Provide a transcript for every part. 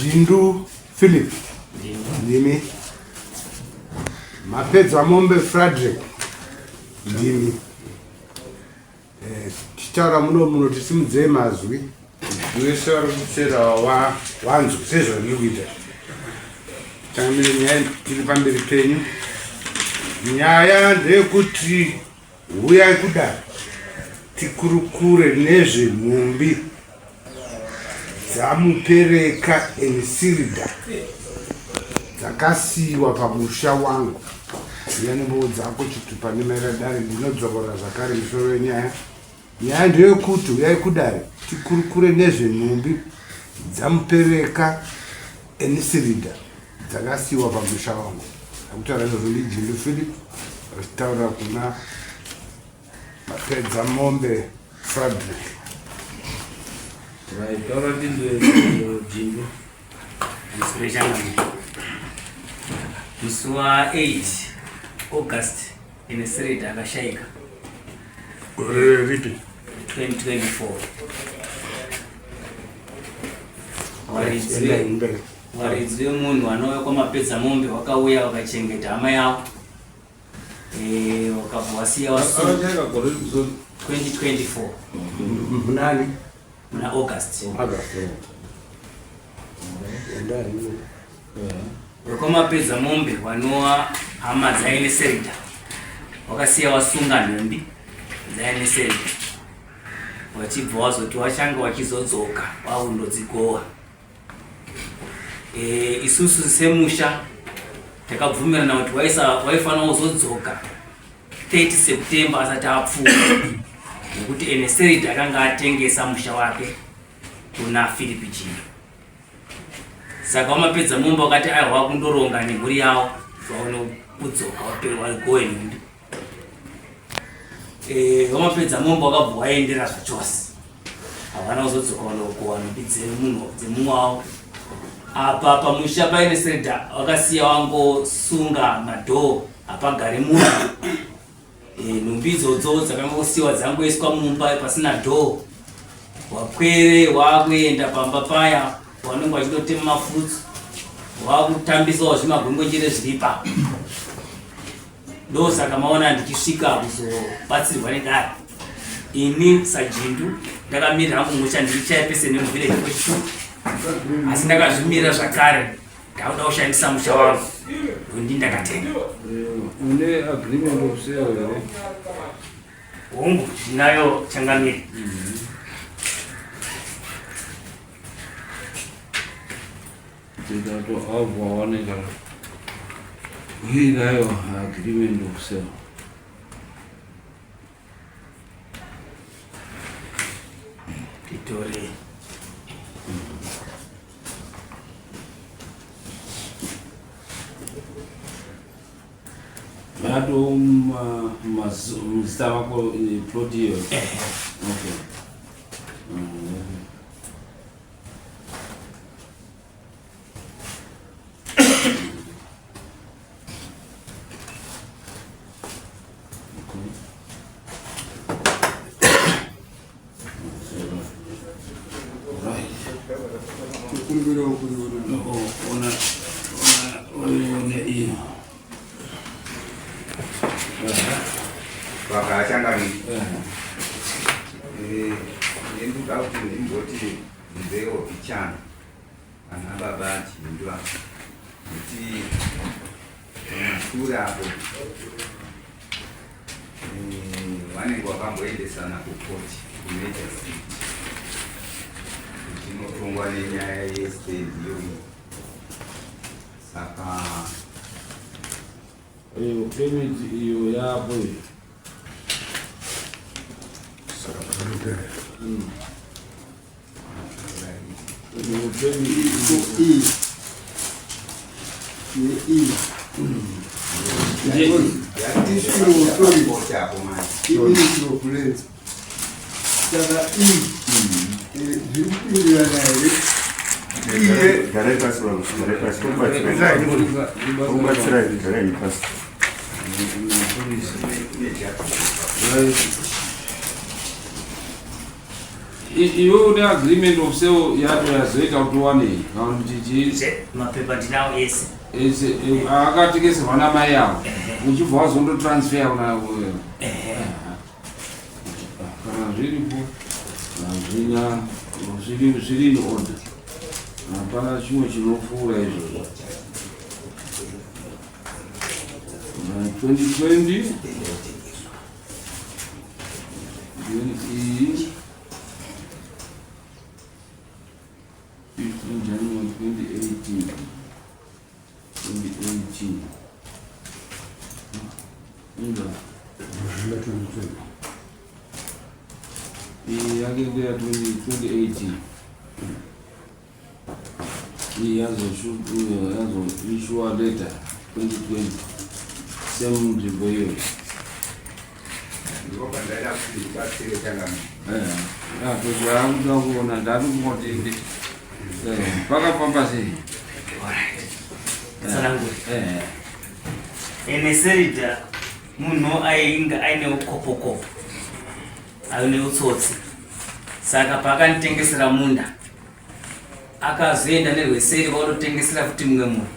Jindu Philip ndimi mapedza mombe Frederick ndimi eh, tichitaura muno muno tisimudzei mazwi wese vari kutsera wanzwi sezvandiri kuita changamire nyaya tiri pamberi penyu nyaya ndeyekuti huyai kudare tikurukure nezvenhumbi dzamupereka enisirida dzakasiyiwa pamusha wangu uya nembowo dzako chitupa nemaira dare ndinodzokorora zvakare misoro yenyaya nyaya ndeyekuti uyai kudare tikurukure nezvenhumbi dzamupereka enisirida dzakasiyiwa pamusha wangu akutaura izvozvo ndijindu philip achitaura kuna Mapedza mombe Frederick. Right, taura tinzwe Jindu. Musure changamire. Musi wa 8 August Enesiredi akashaika. Gore ripi? 2024. Varidzi vemunhu anouya kwamapedza mombe wakauya wakachengeta hama yavo. Eh, wakabva wasiya Akashaika gore ripi sorry? 2024 Munani? muna August. August. Wekwamapedza mombe wanowa hama dzaine serida wakasiya wasunga nhumbi dzaine serida wachibva wazoti wachange wachizodzoka wakundodzigowa. E, isusu semusha takabvumirana kuti waifanira kuzodzoka 30 September asati apfuura nekuti Eneserid akanga atengesa musha wake kuna Philip Jino. Saka wamapedza mumba wakati aiwa wakundoronga nemhuri yawo vaone kudzoka wagowe nhumbi. Eh, vamapedza mombe wakabva waendera zvachose havana kuzodzoka vanokowa nhumbi dzemunhu dzemumwe wavo apa pamusha paine serda vakasiya wangosunga madhoo hapagari munhu eh, nhumbi idzodzo dzakangosiwa dzangoiswa mumba pasina dhoo wapwere wakuenda pamba paya wanenge wachitotema mafruits wakutambisawo zvimagongochere zviripa Ndosaka maona ndichisvika kuzobatsirwa nedare. Ini sajindu ndakamirira hangu musha ndiri chairperson yemuvillage 42 asi ndakazvimirira zvakare ndakuda kushandisa musha wangu ndi ndakatenga. Une agreement of sale here? Hongu ndinayo changamire. Tikato avo waoneka uinayo agreement of sale. Titore. Yato muzita vako plot iyo. Okay. Vakachangamira. Eh, ndinoda kuti ndimboti ndibvewo pichana. Ana baba Chindwa kuti pamashure apo eh, vanenge vakamboendesana kukoti kumajor city inotongwa nenyaya yestand iyoyi saka iyo permit iyo yapo iyo Saka pakanopera. Saka iyi zviri kupindirana here Iye Garai pasi baba, garai pasi. Tokubatsirai. Tokubatsirai, garai pasi. Iwe une agreement of sale yacho yazoita kuti uwanei kana kuti chii? Mapepa ndinawo ese. Ese akatengeserwa namai avo uchibva wazondotransfer kuna kana zviripo hazvina zviri zviri in order, hapana chimwe chinopfuura izvozvo. 2020 then iyi 15 January 2018 2018 inga iyi yake ndeya 2018. Iyi yazoissuwa later 2020, same nzvimbo iyoyo. Ndipo pandaida kuti ndibatsire changamire. Akuda kuona ndati kungoti pakafamba sei. Tsanangura. Ene Serida munhu ainge aine ukopokopo, aine utsotsi. Saka paakanditengesera munda, akazoenda nerweseri kwakutotengesera futi mumwe munhu,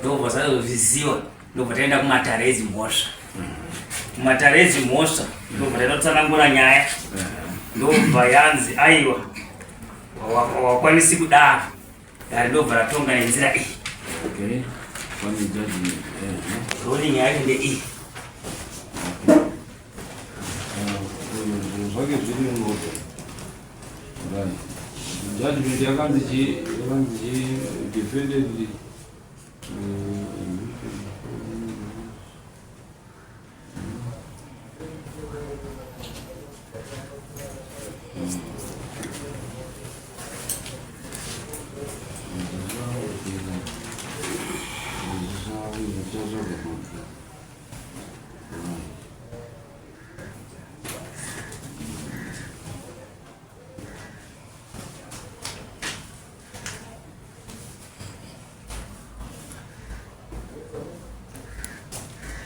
ndobva zazozviziva, ndobva taenda kumatare edzimhosva. Kumatare edzimhosva ndobva taenda kutsanangura nyaya, ndobva yanzi aiwa, wakwanisi kudaro. Dare ndobva ratonga nenzira iyi. Okay, pane judgment. Ruling yacho ndeiyi. Zvinhu zvake zviri in order, right? Judgment yakanzi chi yakanzi chi defended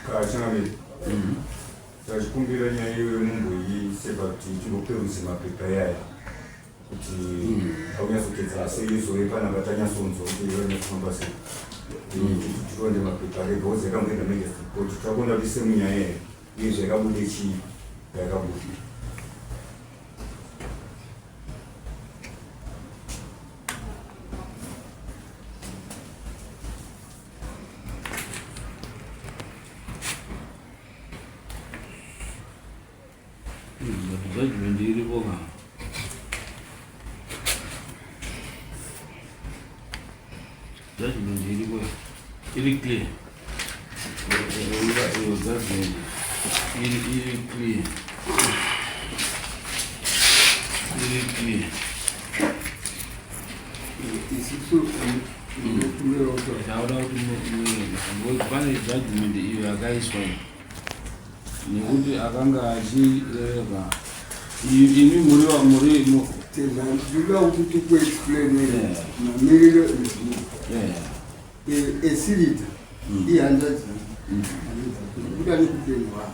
Kachangamire, tachikumbira nyaya iyoyo mumboisepa kuti timboperuze mapepa iyaya kuti aunyatsokedza sei, izove panapa tanyatsonzwa kuti vanyatsofamba sei. Tironde mapepa ake because yakamboenda magistrate court, takuona kuti semunyaya here uye zvakabude chii yakabuda. Judgment iripo ka? Judgment iripo, iri clear. Iyo judgment iri clear, iri clear. Isusu ndinokumbira kuti Ndauda kuti muende pane judgment iyo yakaiswa iyi nekuti akanga achireva imi muri Ndinoda kuti tikuexplainere mamiriro ezvinhu. Esirita ihanzvadzi kuda nekupenyu hwavo.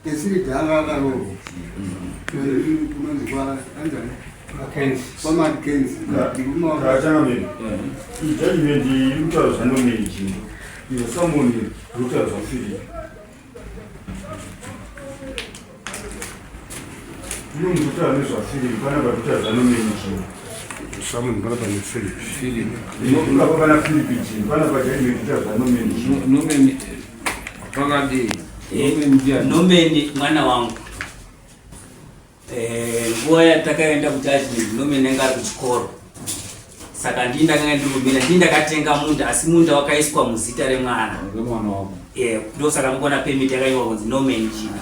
Esirita anga akarohwa kunonzi kwaanzani, kwaMackenzie. Kachangamire, ijudgment iyi iri kutaura zvaNorman Jingo, iyo summon iri kutaura zvaPhilip. Uno mukutaura nezvaPhilip, panapa kutaura zvaNorman Jingo. Summon panapa nePhilip. Philip. Panapa pana Philip Jingo, panapa judgment kutaura zvaNorman Jingo. Norman pakadii? Norman ndiani? Norman mwana wangu. Nguva yatakaenda kujudgment, Norman anga ari kuchikoro, saka ndii ndakanga ndiri kumira, ndii ndakatenga munda, asi munda wakaiswa muzita remwana. Remwana wako. Ndosaka mukuona permit yakanyorwa kunzi Norman Jingo.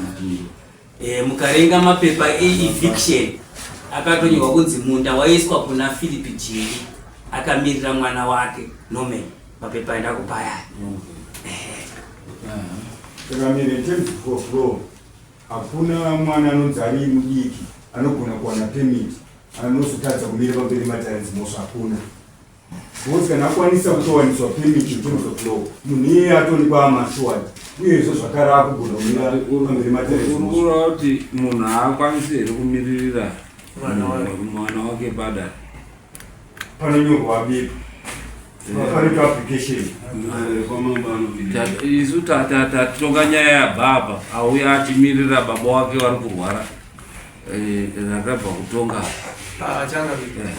Mukarenga mapepa eeviction akatonyorwa kunzi munda waiswa kuna Philip Jingi akamirira mwana wake Norman. Mapepa aenda kupayaya. Changamire, in terms of law, hakuna mwana anonzi ari mudiki anogona kuwana permit. Anozotadza kumira pamberi matare dzimhosva hakuna. Because kana akwanisa kutowaniswa permit in terms of law, munhu iyeye atoonekwa amashuwadi uyezve zvakare akugona kumira pamberi matare Uri dzimhosva. kureva kuti munhu haakwanisi here kumiririra Mwana wake. mwana wake padare? Panonyorwa bepa, panoitwa application. Isu tatonga nyaya yabva apa, auya achimirira baba wake vari kurwara. Rakabva kutonga. Ah, changamire.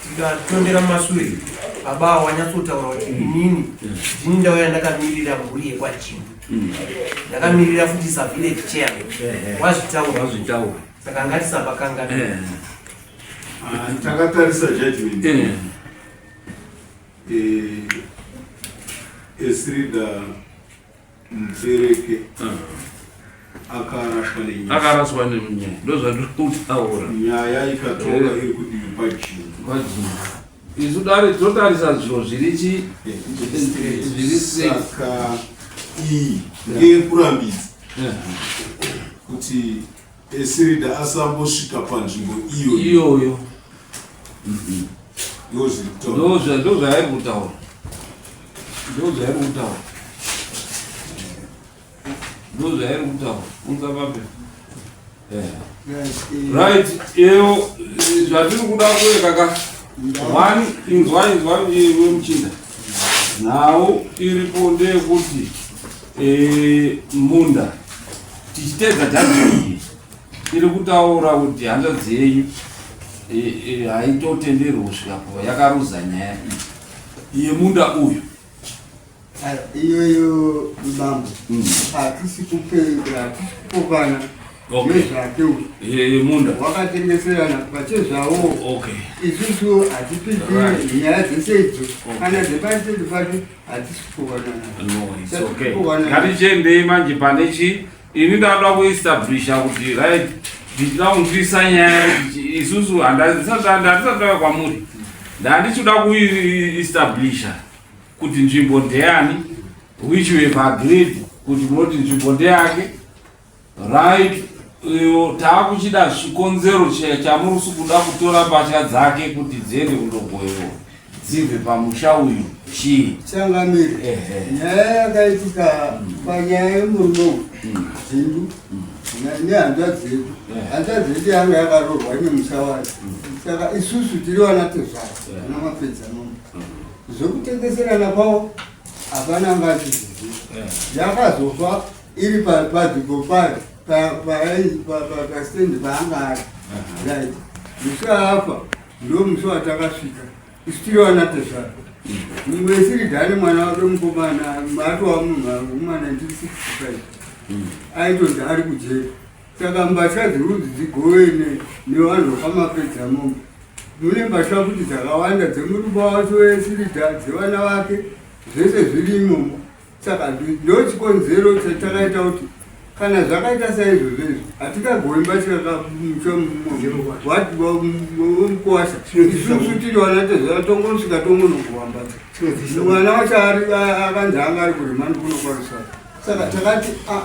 Tikatondera mumasure, baba wanyatsotaura kuti inini ndini ndauya ndakamirira mhuri yekwajimbo, ndakamirira futi savillage chairman. Wazvitaura. Wazvitaura. Saka ngatisapakanganwa. Ah, takatarisa judgment. Esrida Mutereke akarashwa nenyaya. Akaraswa nenyaya, ndozvandiri kutaura. Nyaya ikatonga iri kudivi kwajimbo. Kwajimbo. Isu dare tinotarisa zviro zviri chi zviri straight. Saka iyi ngeyekurambidza kuti Esirida asambosvika panzvimbo iyoyo. Iyoyo. Ndozviri kutaura. Ndozvaari kutaura. Ndozvaari kutaura. Ndozvaari kutaura. Unza pape. Right, iyo zvatiri kuda kueka ka. One, inzwa inzwa iwe muchinda. Nhau iripo ndeyekuti munda tichitedza judgment iyi iri kutaura kuti hanzvadzi yenyu haitotenderwi kusvika po yakaruza nyaya iyi yemunda uyu. Iyoyo bambo, hatisi kupendera, hatisi kupokana nezvake uyu. Yemunda. Wakatengeserana pachezvawo. Isusu hatipindi nyaya dzese idzo, kana dzepasitendi pake hatisi kupokana. No, it's okay. Ngatichiendei manje pane chi ini ndada kuestablisha kuti right, ndichida kunzwisa nyaya kuti isusu handisati ndauya kwamuri, ndandichida kuestablisha kuti nzvimbo ndeyani, which we have agreed kuti munoti nzvimbo ndeyake, right? Iyo taakuchida chikonzero chamuri kuda kutora mbatya dzake kuti dziende kundogoyewa dzibve pamusha uyu chii? Changamire, nyaya yakaitika panyaya yemurume uyu Dzindu nehanzvadzi yedu. Hanzvadzi yedu yanga yakaroorwa nemusha wayo, saka isusu tiri vana tezvara, vana mapedza mombe. Zvekutengeserana kwavo hapana anga achiziziva. Yakazofa iri panzvimbo payo, pastendi paanga ari, right? Musi waafa ndo musi watakasvika isu tiri vana tezvara. Mumwe Siridhani, mwana wake mukomana atova munhu muma 1965, aitonzi ari kujeri. Saka mbatya dzirunzi dzigove nevanhu vakamapedza mombe, mune mbatya futi dzakawanda dzemurume wacho weSiridha, dzevana vake, zvese zviri imomo. Saka ndo chikonzero chatakaita kuti kana zvakaita saizvozvo izvi, hatingagovi mbatya mukuwasha. Isusu tiri vana tezvara, tongosvika tongonogowa mbatya. Mwana wacho akanzi anga ari kuremand kuno kwaRusara. Saka takati aa,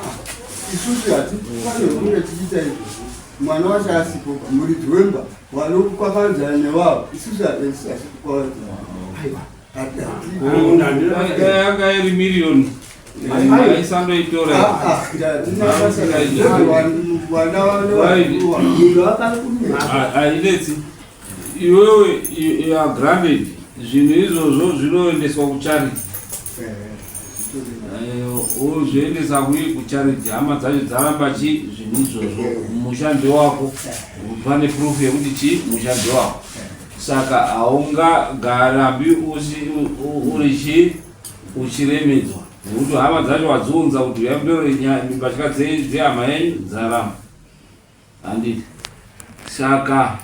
isusu hatifanirwi kunge tichiita izvozvo mwana wacho asipo, muridzi wemba wanokwakwanzana nevavo. Isusu hatikwakwanzana. Yanga iri miriyoni aisandoitora. Hainetsi iwewe, you are granted. Zvinhu izvozvo zvinoendeswa kucharity, ozviendesa kui kucharity. Hama dzacho dzaramba chi zvinhu izvozvo, musha ndewako. Pane proof yekuti chi musha ndewako, saka haungagarambi uri chi uchiremedzwa nekuti hama dzacho wadziunza kuti uyai mutore mbatya dzehama yenyu, dzaramba, handiti? Saka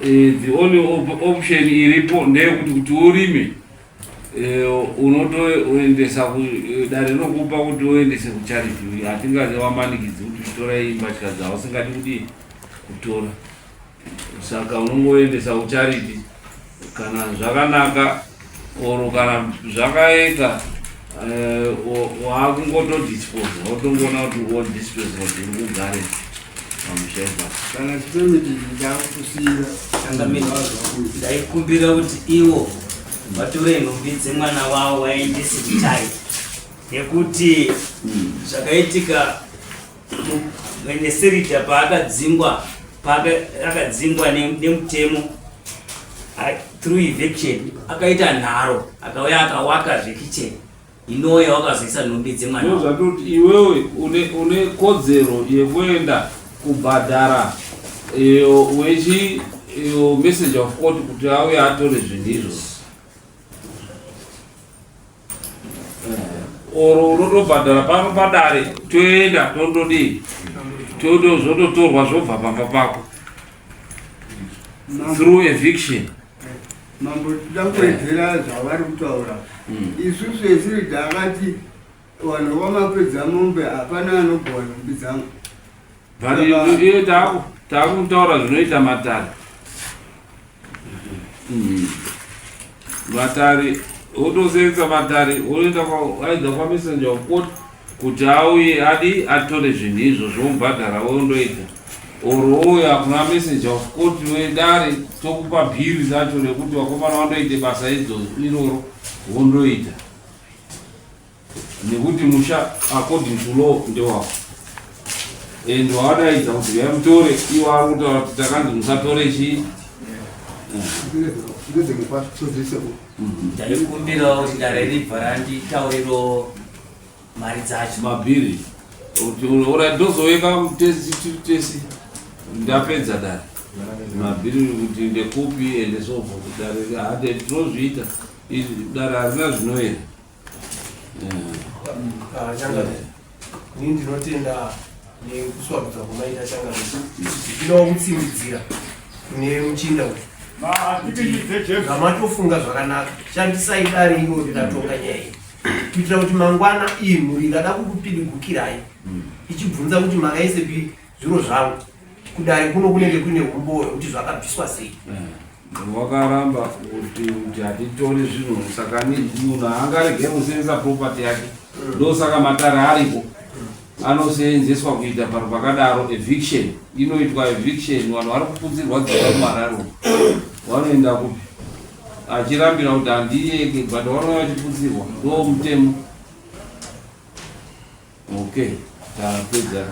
the only option iripo ndeyekuti kuti urime, unotoendesa dare rinokupa kuti uendese kucharity. Hatingazi wamanikidzi kuti uchitorai mbatya dzavo usingadi kudii kutora. Saka unongoendesa kucharity kana zvakanaka or kana zvakaita wakungotodisposa, wotongoona kuti wodisposa kuti uri kugare. Pamusha ipapo. Kana chipermit ndakusiira. Changamire, ndaikumbira kuti ivo vatore nhumbi dzemwana wavo vaendese kuTai nekuti zvakaitika Mweneserita paakadzingwa paakadzingwa nemutemo through eviction akaita nharo akauya akawaka zvekitchen inouya wakazoisa nhumbi dzemwana Ndozvatoti iwewe une, une kodzero yekuenda kubhadhara iyo wechi iyo messenger of court kuti auye atore zvinhu izvozvo. Oro unotobhadhara pano padare toenda tondodii todo zvototorwa zvobva pamba pako through eviction. Mambo tida kuwedzera zvavari kutaura. Isusu esiridha akati vanhu vamapedza mombe hapana anogova nhumbi dzangu. But iye takutaura zvinoita matare. Matare wotosevenza matare woenda aidza kwamessenger of court kuti auye adi atore zvinhu izvo zvomubhadhara wondoita or ouya kuna messenger of court wedare tokupa bhiri racho rekuti vakomana vandoite basa idzo iroro wondoita nekuti musha according to law ndewako and wawadaidza kuti uyai mutore iwo ari kutaura kuti takanzi musatore chii. Ndaikumbirawo kuti dare ribva randitauriro mari dzacho. Mabhiri ora ndozoweka tesi tesi ndapedza dare mabhiri kuti ndekupi ende so forth dare hade tinozviita izvi dare harina zvinoera. Ah, changamire, ini ndinotenda nekuswabudza kwamaita changamire. Ndinoda kutsimbidzira kune muchinda uyu zvamatofunga zvakanaka, shandisai dare iro rikatonga nyaya iyi kuitira kuti mangwana iyi mhuri ikada kukupidigukirai ichibvunza kuti makaisepi zviro zvangu kudare kuno kunenge kuine umbowo hwekuti zvakabviswa sei. Wakaramba kuti hatitori zvinhu saka munhu haangarege kuseenzesa property yake. Ndosaka matare aripo anoseenzeswa kuita paro pakadaro. Eviction inoitwa eviction, vanhu vari kuputsirwa dzimba muHarare umu vanoenda kupi achirambira kuti handiyeke, but vanouya vachiputsirwa, ndo mutemo. Okay, tapedza.